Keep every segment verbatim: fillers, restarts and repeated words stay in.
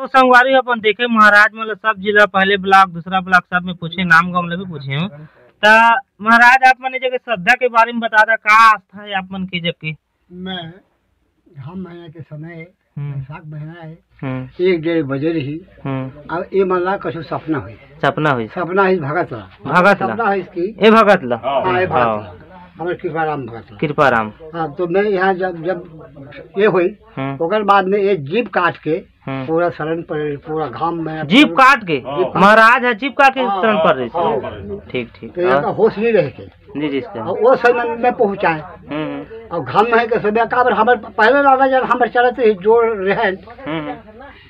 संगवारी हो, अपन देखे महाराज मन ल सब जिला, पहले ब्लॉक, दूसरा ब्लॉक, सब में पूछे, नाम गांव ल भी पूछे हो। त महाराज, आप मन ये जगह श्रद्धा के बारे में बता दा, का आस्था है आप मन के जग के? मैं घाम महीना के समय, हम्म। बैसाख महीना है, हम्म। एक डेढ़ बजे रही। हम्म। अब ये मन ला कछु सपना हुई। सपना हुई। सपना हुई भगत ला। भगत ला। सपना हुई इसकी। ए भगत ला। हाँ, ये भगत हाँ। ला। हमारे कृपाराम भगत ला। कृपाराम। हाँ, तो मैं यहाँ जब, जब ये हुई, हम्म। ओकर बाद में ये जीप काट के हम्म। पूरा शरण पड़े, पूरा घाम में जीप पूरा काट के? जीप काट महाराज है जीप काट के हाँ, शरण पड़ रही हाँ। थी। ठीक, ठीक। तो यहाँ का हाँ। होश नहीं रहे थे। नहीं रिश्ते। और वो समय में पहुँचाए। हम्म। और घाम में के समय का, अब हमारे पहले रहना जाना हमारे चलते ही जोर रहे। हम्म।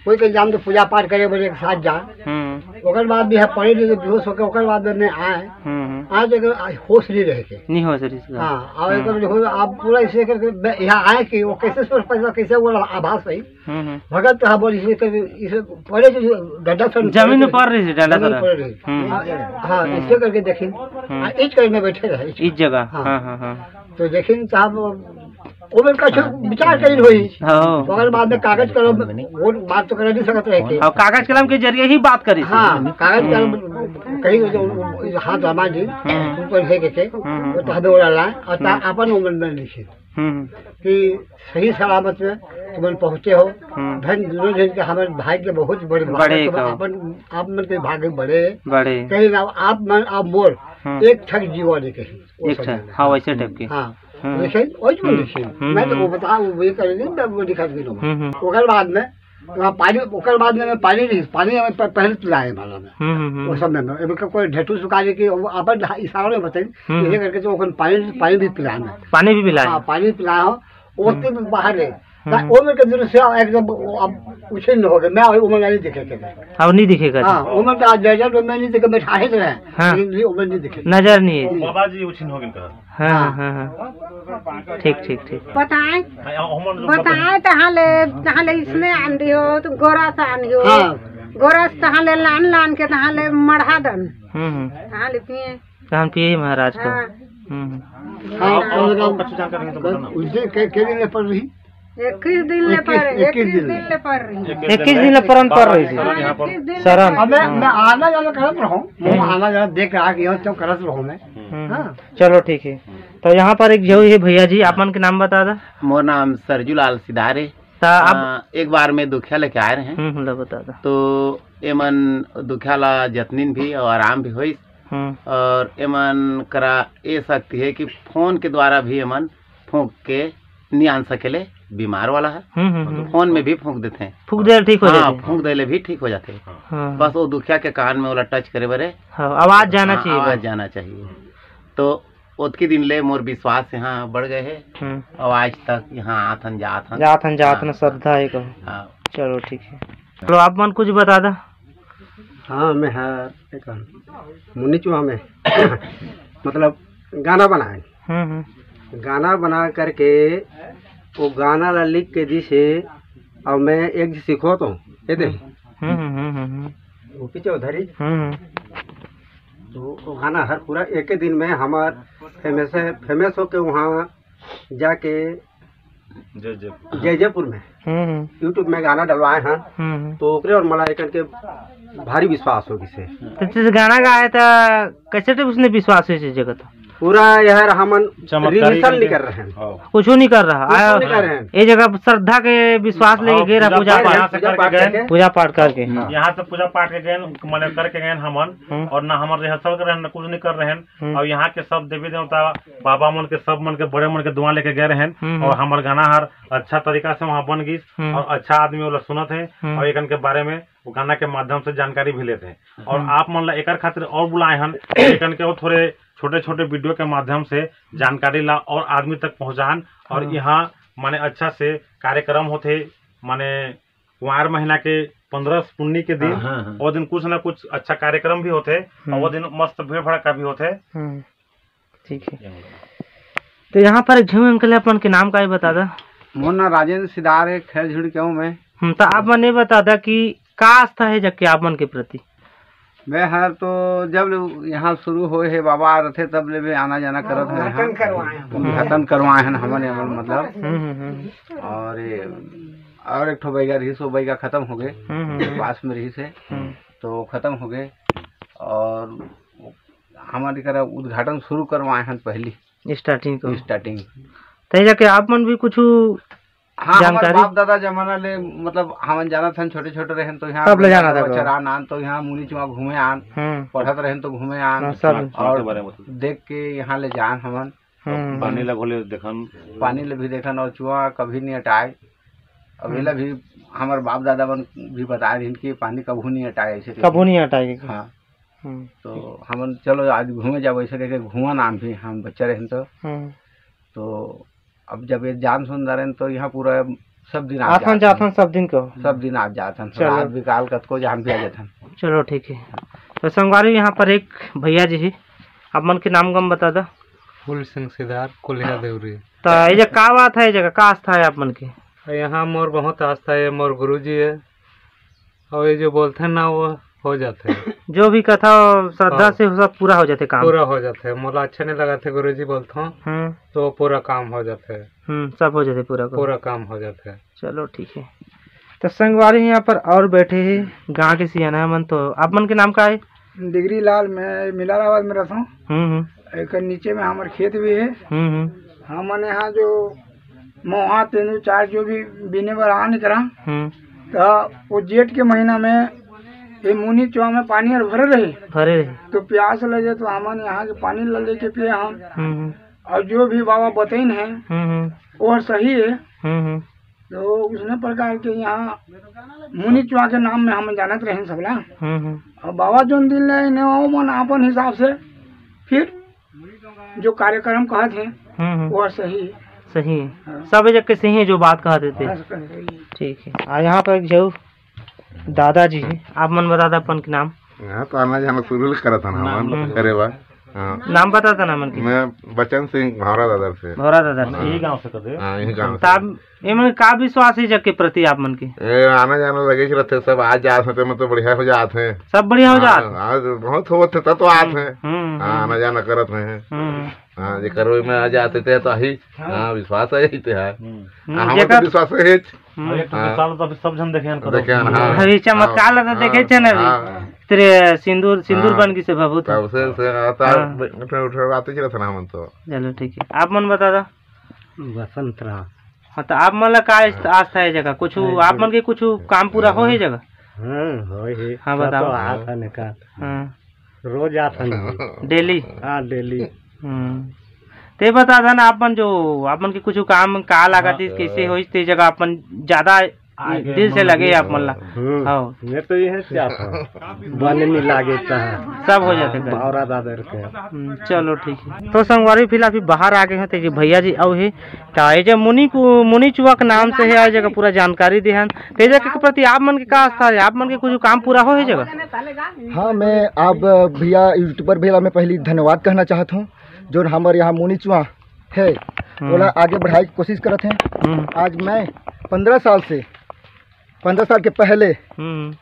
कोई के जान तो पूजा पाठ करे बोले एक साथ जा। हम्म। ओकर बाद भी है पड़े नहीं तो बेहोश होकर ओकर बाद में आए। हम्म। आज अगर होश नहीं रहे के। नहीं हो सर इसका। हाँ, और हम्म। अगर देखो आप पूरा इसे करके बे-, यहाँ आए कि वो कैसे सोच पैसा कैसे वो आभास है। हम्म, हम्म। भगत कहा बोल इसे कर, इसे पड़े जो गड्ढा सन जमीन में पड़े पड़ रही थी, डंडा जमीन तरह। पड़ रही। हम्म। हाँ, हाँ, हम्म। इसे करके देखिन। हम्म। हाँ, इस कर में बैठे रहे, इस इस जगह। हाँ। हाँ, हाँ, हाँ। तो देखिन साहब, वो में का छो-, विचार करी होई। हाँ। ओकर बाद में कागज कलम, वो बात तो कर नहीं सकत रहे कि। और कागज कलम के जरिए ही बात करी थी। हाँ, कागज कलम हम्म। कहीं जो हाथ रमा जी, हम्म। ऊपर है के, हम्म। वो तो हमें ओला ला, और ता हम्म। अपन उम्र में लिखी। हम्म। कि सही सलामत में तुमन पहुँचे हो। हम्म। धन दोनों जन के हमारे भाग्य बहुत बड़े, बड़े भाग्य तुम का। अपन, आप मन के भाग्य बड़े। बड़े। कहीं ना आप मन, आप मोर, हम्म। एक ठक जीवन है कहीं। वो एक ठक, समझ में। हाँ, वैसे टाइप के। हाँ। हम्म। वैसे, वही तो हम्म। लिखे। हम्म, मैं तो हम्म। वो बता, वो ये कर नहीं, मैं वो दिखा के दूंगा। हम्म, हम्म। ओकर बाद में, वहाँ पानी, ओकर बाद में मैं पानी नहीं, पानी हमें प-, पहले पिलाए वाला में। हम्म, हम्म, हम्म। उस समय में, इनका कोई ढेटू सुखाने की, वो अपन इशारा में बताई, हम्म। ये करके तो ओकर पानी, पानी भी पिलाए में। पानी भी पिलाए? हाँ, पानी पिलाए हो, वो हम्म। तीन बाहर है। हम्म। ना, वो मेरे के दृश्य एकदम वो अब उछिन्न हो गए, मैं वो उमर नहीं दिखे थे। अब नहीं दिखेगा जी। हाँ, उमर का आज नजर में मैं नहीं दिखे, मैं ठाहित रहे, हाँ। लेकिन ये उमर नहीं दिखे। नजर नहीं है। बाबा जी उछिन्न हो गए कहा। हाँ, हाँ। हाँ, हाँ, हाँ। ठीक, ठीक, ठीक। बताए, हाँ, हमन लोग बताए, तहाँ ले, तहाँ ले इसने आन दियो, तो गोरा से आन दियो। हाँ। गोरा से तहाँ ले लान, लान के तहाँ ले मढ़ा दन। हम्म, हम्म। तहाँ ले पिए। तहाँ पिए महाराज को। हाँ। हम्म, हम्म। हाँ, और, और और कुछ जानकारी है तो बताओ ना। उस दिन के, के दिन ले पड़ रही? इक्कीस दिन ले इक्कीस, पड़ रही, इक्कीस इक्कीस दिन दिन ले। ले पड़ रही। इक्कीस दिन ले परन पड़ रही थी। हाँ, इक्कीस दिन ले शरण। पड़ रही। अब मैं, हाँ। मैं आना जाना करत रहूं, मैं हम्म। आना जाना देख के आके यहाँ क्यों करत रहूं मैं। हम्म। हाँ। चलो ठीक है। तो यहाँ पर एक जो है भैया जी, आप मन के नाम बता दा। मोर नाम सरजू लाल सिदार है। ता आप अ, एक बार में दुखिया लेके आए रहे। हम्म, हम्म, ला बता दा। तो एमन दुखिया ला जतनिन भी और आराम भी होइस। हम्म। और एमन करा ए शक्ति है कि फोन के द्वारा भी एमन फूंक के नियान सकेले, बीमार वाला है। हम्म, हम्म, हम्म। फोन में भी फूंक देते हैं। फूंक दे ठीक हो हाँ, जाते हैं। फूंक देले भी ठीक हो जाते हैं। हाँ। बस वो दुखिया के कान में वाला टच करे बरे। हाँ, आवाज जाना हाँ, चाहिए आवाज बस। जाना चाहिए। तो ओतकी दिन ले मोर विश्वास यहाँ बढ़ गए है। हम्म। और आज तक यहाँ आथन जाथन। जाथन जाथन हाँ, श्रद्धा है कहूँ। हाँ। चलो ठीक है। चलो आप मन कुछ बता दा। हाँ, मैं है, एक मुन्नी चुहा में मतलब गाना बनाए। हम्म, हम्म। गाना बना करके वो गाना ला लिख के दिसे, और मैं एक सीखो तो ये दे। हम्म, हम्म, हम्म, हम्म। वो पीछे उधर ही। हम्म, हम्म। तो वो गाना हर पूरा एक ही दिन में हमार फेमस है, फेमस होके वहाँ जाके जय जयपुर। जय जयपुर में हम्म, हम्म। YouTube में गाना डलवाए हैं, हम्म, हम्म। तो ओकरे और मलाइकन के भारी विश्वास हो गिसे। तो तुझे गाना गाए था, कैसे तो उसने विश्वास हुई चीज जगत? पूरा यार हमन चमत्कारी रिहर्सल करके। नहीं कर रहे हैं। हाँ। कुछ नहीं कर रहा। कुछ आया, नहीं कर रहे हैं। ये जगह श्रद्धा के विश्वास लेके हाँ, गए रहा, पूजा पूजा पाठ। पाठ यहाँ से पूजा करके पाठ गए। करके। पूजा पाठ करके। हाँ। यहाँ से पूजा पाठ के गए, माने करके गए हमन, हम्म। और ना हमन रिहर्सल कर रहे हैं, ना कुछ नहीं कर रहे हैं। हम्म। और यहाँ के सब देवी देवता, बाबा मन के, सब मन के, बड़े मन के दुआ लेके गए रहे हैं। हम्म। और हमर गाना हर अच्छा तरीका से वहाँ बन गई हम्म। और अच्छा आदमी वाला सुनत है हम्म। और एकन के बारे में वो गाना के माध्यम से जानकारी भी लेते हैं। और हम्म। आप मन ला एकर खातिर और बुलाए हन, एकन के वो थोड़े छोटे-छोटे वीडियो के माध्यम से जानकारी ला और आदमी तक पहुँचान। और हाँ। यहाँ माने अच्छा से कार्यक्रम होथे, माने कुंवार महीना के पंद्रह पुन्नी के दिन, हाँ, हाँ, हाँ। वो दिन कुछ ना कुछ अच्छा कार्यक्रम भी होथे, और हम्म। वो दिन मस्त भीड़ भड़का भी होथे। हम्म, ठीक है। तो यहाँ पर एक झिम अंकल है, अपन के नाम का है, बता दा। मोर नाम राजेंद्र सिदार है, खैर झुड़ के हूँ मैं। हम्म, तो आप मन ये बता दा कि का आस्था है जग के आप मन के प्रति? मैं हर तो जब ले यहाँ शुरू होए हे बाबा रथे, तब ले भी आना जाना करत हे। उद्घाटन करवाए हैं। उद्घाटन करवाए हैं हमन, हमन मतलब। हम्म, हम्म, हम्म। और ये और एक ठो बैगा रहिस, वो बैगा खत्म हो गए, हम्म, हम्म, हम्म। पास में रहिस हे, हम्म। तो वो खत्म हो गए। और हमन एकरा उद्घाटन शुरू करवाए हन पहली स्टार्टिंग को। स्टार्टिंग। तही जाके आप मन भी कुछ हाँ, हमर जानकारी? बाप दादा जमाना ले, मतलब, हमन जानत हन, छोटे-छोटे रहेन तो यहाँ तब ले बैगा जानत हन। चरान आन तो यहाँ मुनी चुआ घूमे आन, हम्म। पढ़त रहेन तो घूमे आन, हाँ, सब। और बारे में। देख के यहाँ ले जान हमन। हम्म। पानी ला घोले देखन। पानी ले भी देखन और चुआ कभी नहीं अटाए। अब हम्म। एला भी हमर बाप दादा मन भी बताए रहिन कि पानी कभू नहीं अटाए ऐसे करके। कभू नहीं अटाए। हाँ। हम्म। तो हमन चलो आज घूमे जाबो ऐसे करके घूमन आन भी हम बच्चा रहेन तो। हम्म। तो अब जब ये जान सुन डारेन तो यहाँ पूरा सब दिन आ आथन जाथन। जाथन सब दिन को। सब दिन आ जाथन, चलो। रात बिकाल कतको जान भी आ जाथन। चलो ठीक है। तो संगवारी यहाँ पर एक भैया जी ही, आप मन के नाम गम बता दा। फूल सिंह सिदार, कोलिहा देवरी। तो ये जगह का बात है, ये जगह का आस्था है आप मन के? यहाँ मोर बहुत आस्था है, मोर गुरुजी है, और ये जो बोलते हैं ना वो हो जाते हैं। जो भी कथा श्रद्धा हाँ। से सब पूरा हो जाते काम। पूरा हो जाते हैं, मोला अच्छा नहीं लगा थे गुरुजी बोलते हूँ, हम्म। तो वो पूरा काम हो जाते हैं। हम्म, सब हो जाते पूरा को। पूरा काम हो जाते हैं। चलो ठीक है। तो संगवारी यहाँ पर और बैठे हैं गाँव के सियाना मन, तो आप मन के नाम का है? डिग्री लाल, मैं मिलाराबाद में रहता हूँ। हम्म, हम्म। एक नीचे में हमारे खेत भी है। हम्म, हम्म। हमन यहाँ जो मोहा, तेंदू, चार जो भी बीने बर आन करा, हम्म। तो वो जेठ के महीना में ये मुनी चुआ में पानी और भरे रहे। भरे रहे। तो प्यास लगे तो हमन यहाँ के पानी ला लेके पिए हम। हम्म, हम्म। और जो भी बाबा बतैन है, हम्म, हम्म। वो सही है। हम्म, हम्म। तो उसने प्रकार के यहाँ मुनी चुआ के नाम में हम जानत रहे सबला। हम्म, हम्म। और बाबा जोन दिन ले ने वो मन अपन हिसाब से फिर जो कार्यक्रम कहत हैं, हम्म, हम्म। वो सही है। सही है। हाँ। सब जग के सही है जो बात कहत हे ते। बस सही है। ठीक है। आ यहाँ पर एक झऊ दादाजी है, आप मन बता दा अपन के नाम। यहाँ तो आना जाना शुरू ले करत हन नाम हमन। हम्म। अरे वाह। हाँ। नाम बता दा ना मन के। मैं बचन सिंह भौरा दादर से। भौरा दादर से। हाँ। यही गांव से कर दे। हाँ, यही गांव से। तब ये मन का विश्वास है जग के प्रति आप मन के? ए, आना जाना लगे ही रहते, सब आ जात हैं, तो मतलब बढ़िया हो जात हैं। सब बढ़िया हो हाँ, जात? हाँ, बहुत होत है, तब तो आत हैं। हम्म, हाँ, हम्म। आना जाना करत हैं। हम्म। हाँ, जेकर ओई में आ जाते थे तो आही। हाँ। हाँ, विश्वास है ही ते है। हम्म। हाँ, हम्म, हमन जेकर तो विश्वास है ही। हम्म। और एक तो हाँ। साल तो अभी सब जन देखे हैं, करो। देखे हैं, हाँ। अभी चमत्कार हाँ, ला तो देखे हाँ, थे ना अभी। हाँ। तेरे सिंदूर, सिंदूर हाँ। बन गई से बाबू तो। तब से, से आता हाँ। बै-, उठे, उठे बात ही रहता ना हमन तो। चलो ठीक है, आप मन बता दा। बसंत राम। हाँ, तो आप मन ला का आस्था है जगह? कुछ हाँ, आप जी। मन के कुछ काम पूरा हो हाँ। ही जगह? हाँ, हो ही। हाँ, सब बताओ। तो हाथ है निकाल। हाँ। रोज आथन जी। डेली? हाँ, डेली। हम्म। ते बता दन, आप मन जो, आप मन के कुछ काम का लागत हाँ, इस, कैसे अ, होइस, ते जगह आप मन ज्यादा आगे दिल से मन लगे लगे। आप मन ला। हम्म। हाँ। मैं तो ये है क्या था? बने नहीं लागे था। सब हो जाते हाँ, कर। बावरा दादर के। हम्म, चलो ठीक है। तो संगवारी फिलहाल अभी बाहर आ गए हैं, तो ये भैया जी अउ हे, तो ये जो मुनि कु-, मुनि चुआ के नाम से है, ये जगह पूरा जानकारी दे हन। तो ये जगह के प्रति आप मन के का आस्था है? आप मन के कुछ काम पूरा हो ये जगह? हाँ, मैं आप भैया यूट्यूबर भैया मैं पहली धन्यवाद कहना चाहत हूँ, जो हमारे यहाँ मुनि चुआ है, हम्म। ओला आगे बढ़ाए के कोशिश करत हैं। हम्म। आज मैं पंद्रह साल से, पंद्रह साल के पहले हम्म।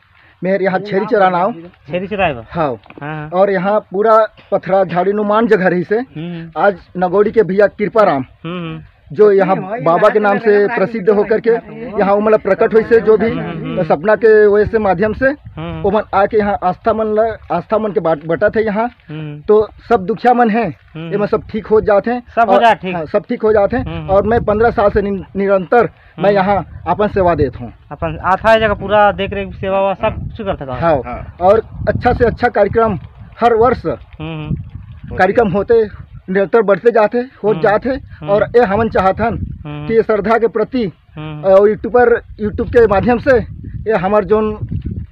मेरे यहाँ छेरी चराना आओ। छेरी चराए बा? हाँ। हाँ, हाँ। और यहाँ पूरा पथरा झाड़ी नुमान जगह रही से। हम्म। आज नगौड़ी के भैया कृपा राम, हम्म। जो यहाँ बाबा के नाम से प्रसिद्ध होकर के यहाँ उमला प्रकट होइस हे, जो भी हम्म, हम्म, हम्म। सपना के वजह से माध्यम से हम्म। ओमन आके यहाँ आस्था मन ला, आस्था मन के बाट-, बटत हे यहाँ। हम्म। तो सब दुखिया मन है, हम्म। एमन सब ठीक हो जात हैं। सब हो और जात ठीक। हाँ, सब ठीक हो जात हैं। हम्म, हम्म। और मैं पंद्रह साल से नि-, निरंतर मैं हम्म। यहाँ अपन सेवा देत हूँ। अपन आथा जगह पूरा देख रेख सेवा वेवा सब कुछ करत हे का? हाँ। हाँ। और अच्छा से अच्छा कार्यक्रम हर वर्ष हम्म, हम्म। कार्यक्रम होते, निरंतर बढ़ते जाते, हो हम्म। जाते। हम्म। और ये हमन चाहत हन हम्म। कि ये श्रद्धा के प्रति हम्म। और यूट्यूबर, YouTube के माध्यम से ये हमार जोन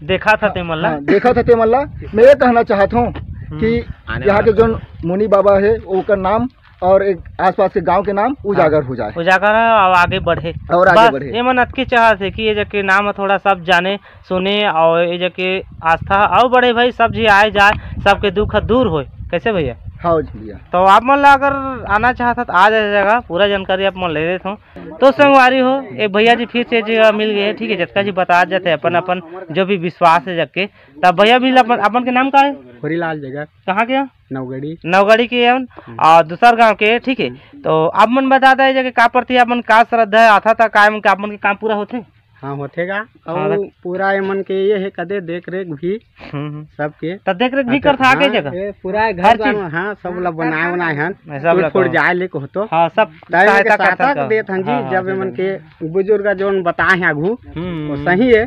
देखा था ते मन ला। हाँ, देखा था ते मन ला। मैं ये कहना चाहत हूँ हम्म। कि आने यहाँ वाला के जोन मुनि बाबा है, ओकर नाम और एक आसपास के गांव के नाम उजागर हाँ। हो जाए। उजागर है और आगे बढ़े। और आगे बस बढ़े। ये मन अतके चाहत है कि ये जग के नाम थोड़ा सब जाने, सुने और ये जग के आस्था और बढ़े भाई, सब जी आए जाए, सबके दुख दूर होए। कैसे भैया? हाँ जी भैया। तो आप मन ला अगर आना चाहत है तो आ जाए जगह, पूरा जानकारी आप मन ले लेत हो। तो संगवारी हो, एक भैया जी फिर से जगह मिल गए, ठीक है, जतका जी बता जाते अपन अपन जो भी विश्वास है जग के। तब भैया भी अपन, अपन के नाम का है? होरीलाल जगत। कहाँ के हैं? नवगढ़ी। नवगढ़ी के हैं हम्म। और दूसर गांव के, ठीक है। हम्म। तो आप मन बता दे जगह का प्रति आप मन का श्रद्धा है, आथा था का मन के, आप मन के काम पूरा होथे? हाँ, होथे गा। हाँ, अउ त पूरा एमन के ये हे कदे देख रेख भी हम्म, हम्म। सबके। त देख रेख भी अच्छा, करथा आगे हाँ, जगह? ए, पूरा घर हर बार चीज? में, हाँ, सब ला बनाए बनाए हन। ए, सब टूट ला फूट करो। जाए ले को तो। हाँ, सब त एमन के सहायता करथन साथ सब। देत हन जी, हाँ, हाँ, जब सही एमन बात। के बुजुर्ग जोन बताए हैं आगू, हम्म, वो हम्म। सही है।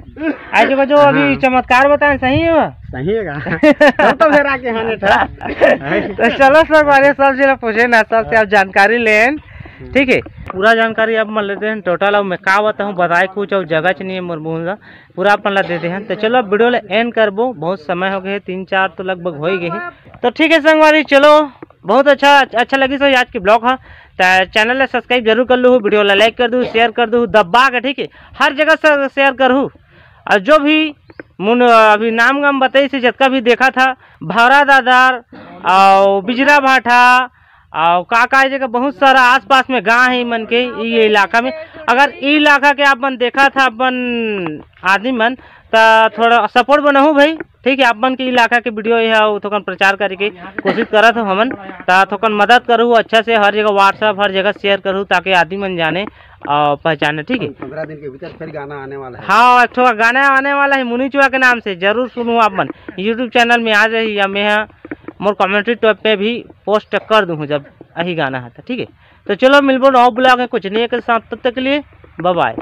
आज के जो अभी हाँ। चमत्कार बताए, सही है वो? सही है गा। तब तो फेर आके हन एठा। तो चलो संगवारी, सब जिला पूछे ना, सबसे आप जानकारी लेन। ठीक है, पूरा जानकारी आप मन लेते हैं टोटल। अब मैं का बताऊँ, बताए कुछ और जगह च नहीं है मोर मुंह ला, पूरा अपन ला देते हैं। तो चलो अब वीडियो ला एंड करबो, बहुत समय हो गए, तीन चार तो लगभग हो ही गए हैं। तो ठीक है संगवारी, चलो बहुत अच्छा, अच्छा लगी सो आज की ब्लॉग है। तो चैनल ला सब्सक्राइब जरूर कर लूँ, वीडियो ला लाइक कर दू, शेयर कर दू दबा के, ठीक है, हर जगह से शेयर करू। और जो भी मुन अभी नाम गाम बताई से जतका भी देखा था, भौरा दादर और बिजरा भाटा और का का जगह बहुत सारा आसपास में गांव है मन के ये इलाका में। अगर ई इलाका के आप मन देखा था अपन आदमी मन, त थोड़ा सपोर्ट बनाहू भाई, ठीक है। आप मन के इलाका के वीडियो ये है, थोकन प्रचार करे के कोशिश करत हो हमन, त थोकन मदद करू अच्छा से। हर जगह WhatsApp, हर जगह शेयर करू, ताकि आदमी मन जाने और पहचाने, ठीक है। पंद्रह दिन के भीतर फिर गाना आने वाला है। हाँ, एक ठो गाना आने वाला है मुनी चुआ के नाम से, जरूर सुनू आप मन। YouTube चैनल में आ जाही या मैं मोर कमेंट्री टॉप पे भी पोस्ट कर दूँ जब यही गाना है तो, ठीक है। तो चलो मिलबो नवा ब्लॉग में कुछ नहीं के साथ, तब तक के लिए बाय बाय।